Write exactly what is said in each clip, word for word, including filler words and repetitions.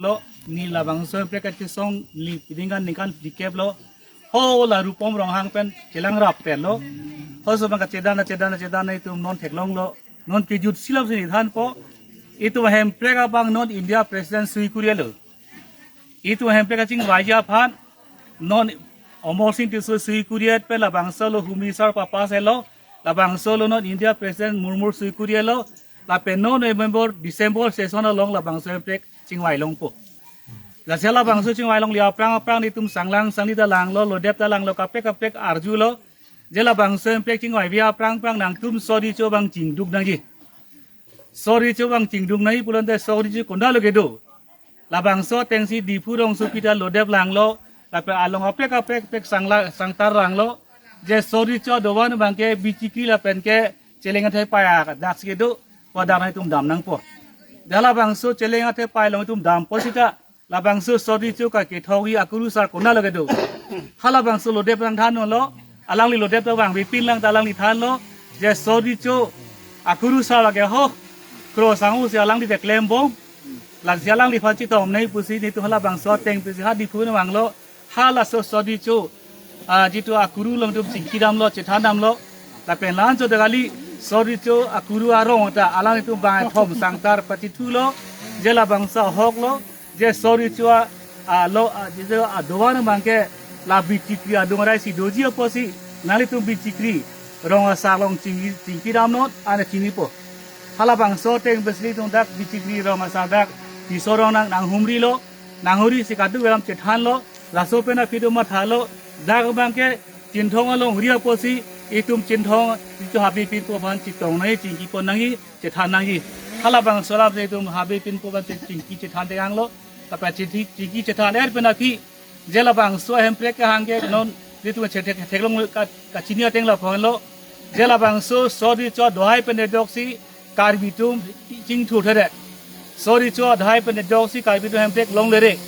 lo, ne labangso hemprek kachesong ne piding kan ningkan phlikep lo. Ho la Rupom Ronghang pen chelang rap pen lo. Ho so bang kachedan chedan chedan itum non theklonglo. Non kejut silap sini thanpo. Itum hemprek abang non India President sui kurielo. Itum hemprek kachingvai aphan non Amarsing Tisso sui kuriet pen labangso lo Humri Sar papas elo. Labangso lo non India President Murmu sui kurielo. Lapen non November December session along labangso hemprek chingvai longpo. Lasi labangso chingvai longle aphrang aphrang itum sanglang sangni ta langlo, lodep ta langlo, kaprek kaprek arjulo. Je labangso hemprek chingvaive aphrang aphrang nangtum sodri cho bang chingduk nangji. Sodri cho bang chingduk nangji pulote sodri cho konatlo kedo. Labangso atengsi Diphu rongsopi ta lodep langlo. Lapen along kaprek kaprek pek sangla sangtar langlo. Je sodri cho dovan abangke bichikri lapen ke cheleng athepei adak si kedo. Pada nangtum dam nangpo. Dak labangso cheleng athepei along itum dampo seta labangso sodri cho kachethokji akurusar konatlo kedo. Halabangso lodep nangthanlo, alangli lodep ta vangvepin lang ta alangli thanlo, je sodri cho akurusar lake ho, kro sangu si alangli ta klembom, lasi alangliphan chetong nangji pusi netum halabangso ateng pusi ha Diphu nang vanglo, halaso sodri cho, ah, jitu akuru along itum chingki damlo, chethan damlo, lapen la-an cho dak kali sodri cho akuru arong ta alanglitum bang thom sangtar pachithulo, je labangso ahoklo, je sodri cho a, alo, a, je, je adovan abangke la bichikri adung arai si doji apotsi nanglitum bichikri rong asar along chingki, chingki damnon, ane chinipo. Halabangso ateng pusi netum dak bichikri rong asar dak Tisso rong nang nanghumrilo, nanghumri si kadokave alam chethanlo, laso pen aphi itum mathalo, dak abangke Chinthong alongri apotsi itum Chinthong itum habepinpo aphan chetong nangji, chingkipon nangji, chethan nangji. Halabangso alam si itum habepinpo aphan chingki chethan tekanglo. Kaprek chingki, chingki chethan er pen aphi je labangso hemprek kehang ke non netum chethek theklong ka, kachini ateng lapulo. Je labangso sodri cho dohai pen ajoksi Karbi atum chingthur thede. Sodri cho dohai pen ajoksi Karbi atum hemprek longle re.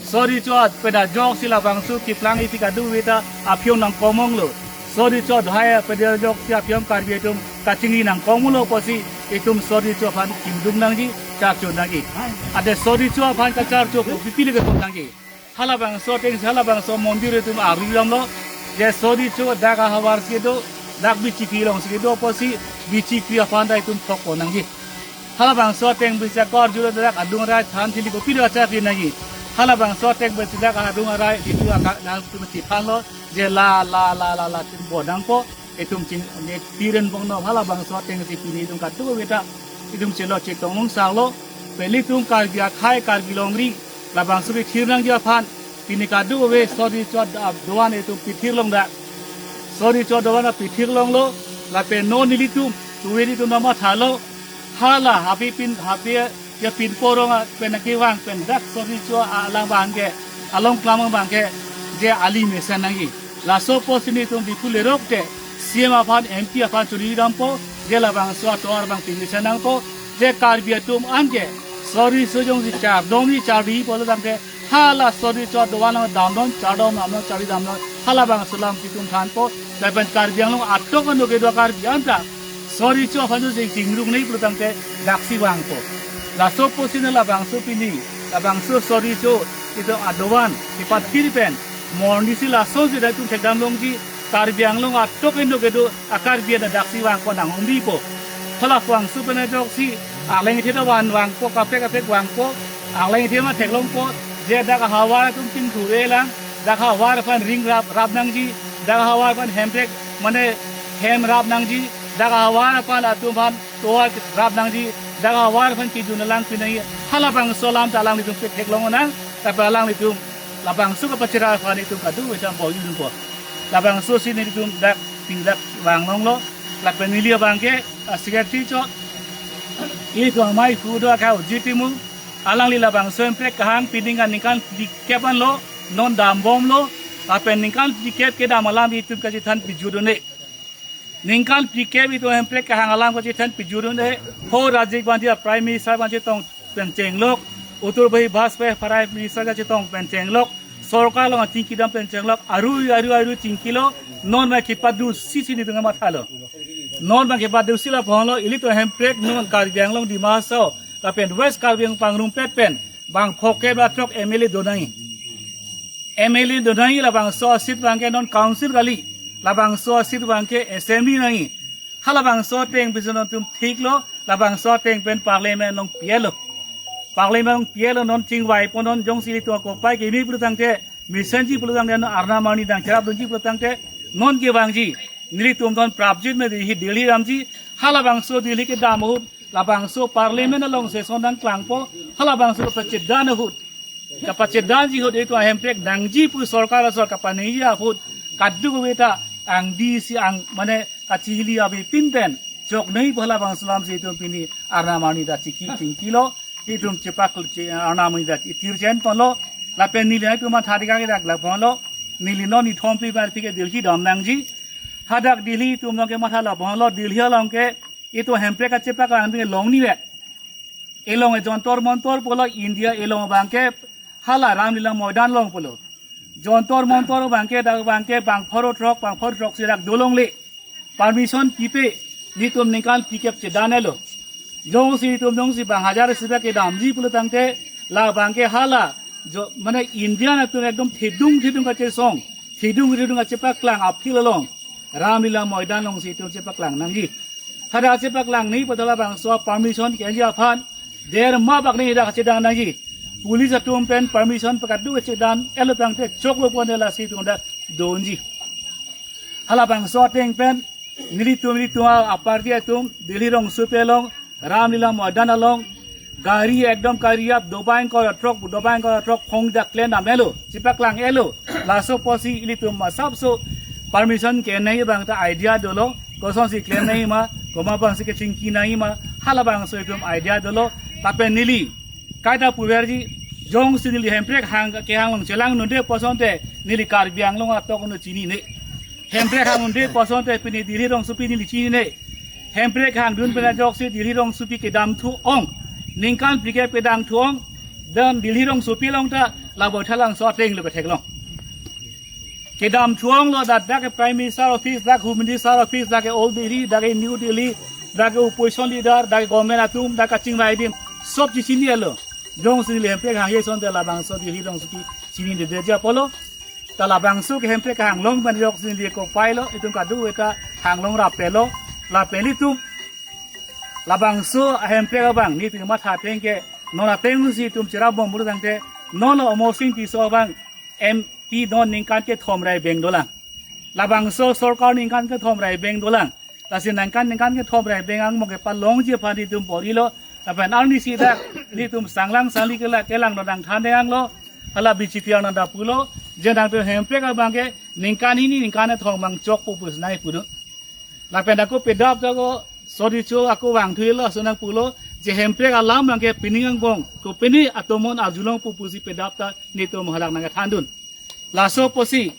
Sodri cho pen ajoksi labangso keplang isi kadokave ta aphi-om nangkokmonglo. Sodri cho dohai pen ajoksi aphi-om Karbi atum kachingri nangkokmonglo apotsi itum sodri cho aphan chingduk nangji, charcho nangji. Ante sodri cho aphan kacharcho kopi pile kepon nangji. Halabangso atengsi halabangso mondir itum arju damlo, je sodri cho dak ahavar si kedo, dak bichikri along si kedo apotsi bichikri aphan ta itum thokpon nangji. Halabangso ateng pusi ako arjulo, dak adung arai than thili kopi do achak nangji. Halabangso ateng pusi dak adung arai itum aka nangtum chethanlo, je la la la la la itum bon nangpo, itum ching ne piren bongno, halabangso atengsi pini itum kadokave ta itum chelo chetong nung sanglo, pini itum Karbi akhei, Karbi longri, labangso pithir nangji aphan pini kadokave sodri cho dovan itum pithir long dak. Sodri cho dovan pithir longlo, lapen non nelitum, tuwe nelitum namathalo, hala habepin, habe ya pinpo rong pen kevang pen dak sodri cho alang abangke, along klam abangke, je ali mesen nangji. Laso apotsi netum Diphu lerok te C M aphan, M P aphan chuli dampo, je labangso atovar abang pini mesen nangpo, je Karbi atum anke sodri cho jongsi chardom ni chardi pulo tangte hala sodri cho dovan along damnon, chardom damnon, chardi damnon, halabangso alam si itum thanpo, lapen Karbi Anglong atok ano kedo Karbi anta sodri cho aphan jongsi chingduk nangji pulo tangte daksi vangpo. Laso apotsi ne labangso pini, labangso sodri cho itum adovan kepathir pen, morni si lasonsi dak itum thekdam longji, Karbi Anglong atok ano kedo a Karbi anta daksi vangpo, nanghumripo. Hala vangso pen ajoksi alangli the dovan vangpo, kaprek kaprek vangpo, alangli the ma theklongpo, je dak ahavar atum chingthur-e lang, dak ahavar aphan ring rap, rap nangji, dak ahavar aphan hemprek, mane hem rap nangji, dak ahavar aphan atum aphan tovar rap nangji, dak ahavar aphan kejun alang pi nangji, halabangso alam ta alanglitum theklong nang, tapi alanglitum labangso kapachera aphan itum kadokave ta bor-idunpo. Labangso si nelitum dak pini dak vang longlo, lapen neli abangke, ah, secretary cho, itum amei pu do aka uji timu, alangli labangso hemprek kehang pini ningkan phlikep anlo, non dambomlo, lapen ningkan phlikep kedam alam itum kachethan pijut un-e. Ningkan phlikep itum hemprek kehang alam kachethan pijut un-e, ho Rajiv Gandhi a Prime Minister abang chetong pen chenglok, Atal Bihari Vajpayee Prime Minister kachetong pen chenglok, sorkar along chingki dam pen chenglok, arui arui arui chingkilo, non ma kepado si si netum mathalo. Non ma kepado si lapulo, ilitum hemprek non Karbi Anglong Dima Hasao, lapen West Karbi Anglong pangrumpet pen, Bang phoke ba throk M L A do nangji. M L A do nangji, labangso a-seat abangke non council kali. Labangso a-seat abangke assembly nangji. Halabangso ateng pen si non itum thiklo, labangso ateng pen parliament along pi-etlo. Parliament along pi-etlo, non chingvaipo, non jongsi ilitum akopai kimi pulo tangte, mesenji pulo tangte, non arnam arni dang cherapdunji pulo tangte, non kevangji. Nelitum non prapjin me Delhi, Delhi damji, halabangso Delhi kedam ahut, labangso parliament along session dang klangpo, halabangso kapachedan ahut. Kapachedanji ahut itum ahemprek nangji pu sorkar asor kapaniji ahut, kadokave ta angdi si ang mane kachili ave pinten chok nangji pu halabangso alam si itum pini arnam arni ta chiki chingkilo, itum chepak che-, arnam arni ta tirchen ponlo, lapen neli itum matha dikak dak lak ponlo, neli non ni thom phli bar phike Delhi dam nangji, hadak Delhi itum along ke matha la ponlo, Delhi along ke itum hemprek kachepak ang ding long ni ve. Elong e Jantar Mantar pulo India elong abangke hala Ramlila Maidan along pulo. Jantar Mantar abangke dak abangke bang pharo throk, bang pharo throk si dak dolongle. Permission pipe, nelitum ningkan phlikep chedan-etlo. Jongsi itum jongsi bang hajar isi dak kedamji pulo tangte, labangke hala, jo, mane India atum ekdom thedung thedung kachesong, thedung thedung kachepaklang a-field along, Ramlila Maidan along si itum chepaklang nangji. Hadak chepaklang nangji pu ta labangso permission ke-enji aphan, derma bak nangji hadak chedan nangji. Police atum pen permission pakadu chedan-etlo tangte choklo pon lasi itum dak donji. Halabangso ateng pen nelitum, nelitum a-party atum Delhi rongsopi along, Ramlila Maidan along, gari ekdom kariap dobang koi atrok, dobang koi atrok phong dak klemdam-etlo, chepaklang-etlo. Laso apotsi ilitum masapso permission ke-en nangji abang ta idea dolo, kosonsi klem nangji ma, komat abangsi kechingki nangji ma, halabangso itum idea dolo, lapen neli kaita puverji, jongsi neli hemprek hang kehang along chelang nunde pu asonte, neli Karbi Anglong atok no chinine. Hemprek hang nunde pu asonte pini Delhi rongsopi neli chinine. Hemprek hangdun pen ajoksi Delhi rongsopi kedamthu-ong, ningkan phlikep kedamthu-ong, dan Delhi rongsopi along ta la Baithalangso ateng lo ketheklong. Kedamthu-onglo, dak, dak ke Prime Minister office, dak Home Minister office, dak ke Old Delhi, dak ke New Delhi, dak ke opposition leader, dak ke government atum, dak kachingvai adim, sob chechini-etlo. Jongsi neli hemprek hanghe asonte labangso Delhi rongsopi chinine deja pulo. Ta labangso ke hemprek hang along pen ajoksi neli kopailo, itum kadokave ta hang along rap-etlo, lapen ilitum labangso ahemprek abang nelitum matha ateng ke, non ateng si itum cherapbom pulo tangte, non lo Amarsing Tisso abang M P non ningkan kethom ra ibeng dolang. Labangso sorkar ningkan kethom ra ibeng dolang. Lasi ningkan, ningkan kethom ra ibeng angmo kepalongji aphan itum porilo. Lapen arnisi dak nelitum sanglang sangli kela kelang dodang than denglo. Hala B J P arnam ta pulo, je nangtum hemprek abangke ningkan hini ningkan kethom abang chokpo pusi nai pudun. Lapen ako pedap ta ko Sot Recho ako vangthuilo, laso nangpulo, je hemprek alam abangke pining angbong, ko pini atomon arjulongpo pusi pedap ta nelitum hadak nangkethandun. Laso apotsi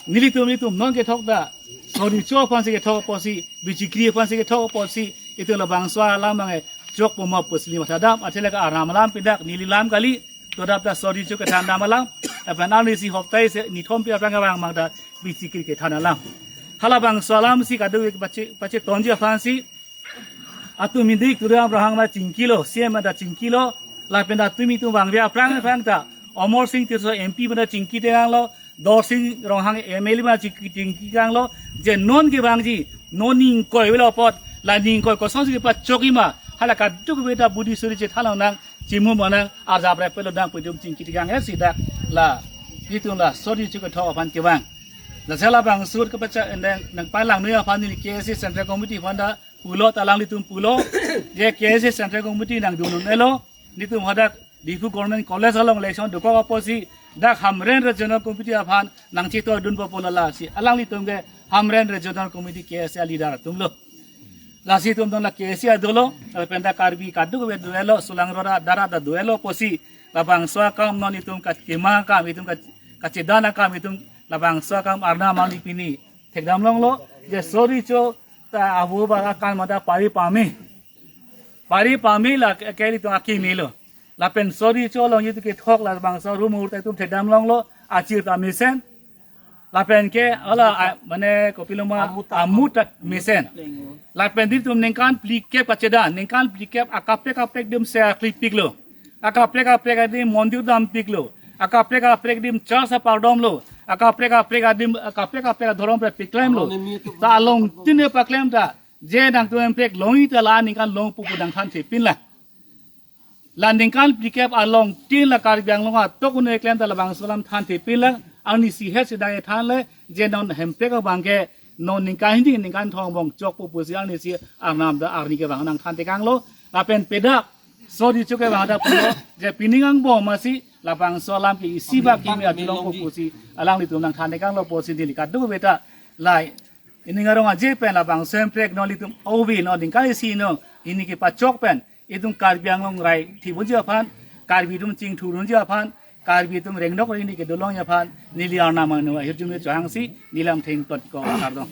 nelitum, nelitum non kethok ta Sot Recho aphansi kethok apotsi, bichikri aphansi kethok apotsi, itum labangso alam abangke chokpo ma pusi neli mathadam, athe lake arnam alam pen dak neli lam kali, todap ta Sot Recho kethandam alam, lapen arnisi hopta isi nithom pi aphrang kevang mang ta bichikri kethan alam. Halabangso alam si kadokave pache, pachetonji aphansi, atum indik Tuliram Ronghang ma chingkilo, C M ta chingkilo, lapen atum itum vangve aphrang aphrang ta, Amarsing Tisso M P pen ta chingki tenglo, Dorsing Ronghang M L A pen ta chingki, chingki tenglo, je non kevangji, non ning ingkoi avelo apot, la ning ingkoi kosonsi kepachokji ma, hala kadokave ta budi suri chethan lonang, chimu manang, arjap rep pelo dang pudum chingki tenglo si dak la, itum la Sot Recho kethok aphan kevang. Lasi labangso kepacha endang nangpalang noi aphan neli K S A Central Committee aphan ta pulo, ta alanglitum pulo, je K S A Central Committee nangdun un-elo, nelitum hadak Diphu Government College along election dokok apotsi dak Hamren Regional Committee aphan nangchetongdunpo pulo, lasi alanglitum ke Hamren Regional Committee K S A leader atumlo. Lasi itum don la K S A dolo, lapen dak Karbi kadokave do-etlo, Solang Rora Dara ta do-etlo apotsi, labangso akam non itum kat kema akam, itum kat kachedan akam, itum labangso akam arnam arni pini thekdam longlo, je Sot Recho ta avo ba akan mata pari pame. Pari pame la ke, ke ilitum akemelo. Lapen Sot Recho along itum kethok labangso rumor ta itum thekdam longlo, achir ta mesen. Lapen ke hala, a, mane kopiloma amut ta, amut ta mesen. Lapen nelitum ningkan phlikep kachedan, ningkan phlikep akaprek kaprek dum se aklipiklo. Akaprek kaprek adim mondir dampiklo. Akaprek kaprek adim church apardomlo. Akaprek kaprek adim, akaprek kaprek adhorom pen piklemlo. Ta alongtin ne paklem ta, je nangtum hemprek longji ta la ningkan long pupu nangthanthepinlang. La ningkan phlikep alongtin la Karbi Anglong atok un-e klem ta labangso alam thanthepinlang. Arnisi het si dai thanle, je non hemprek abangke non ningkan hini ningkan thom angbong chokpo pusi arnisi arnam ta arni ke bang nangthantekanglo. Lapen pedak sodi chok ke bang ta pulo, je pining angbong masi labangso alam ke isi bak kimi atlongpo pusi alanglitum nangthantekanglo pusi neli kadokave ta lai ining arong aje pen labangso hemprek non ilitum ove non ningkan isi no hini kepachok pen itum Karbi Anglong rai thibunji aphan, Karbi atum chingthurunji aphan, Karbi atum rengnok rini kedolongji aphan neli arnam anu ahirjume chohangsi neli lamthe ington-ikpo, kardom.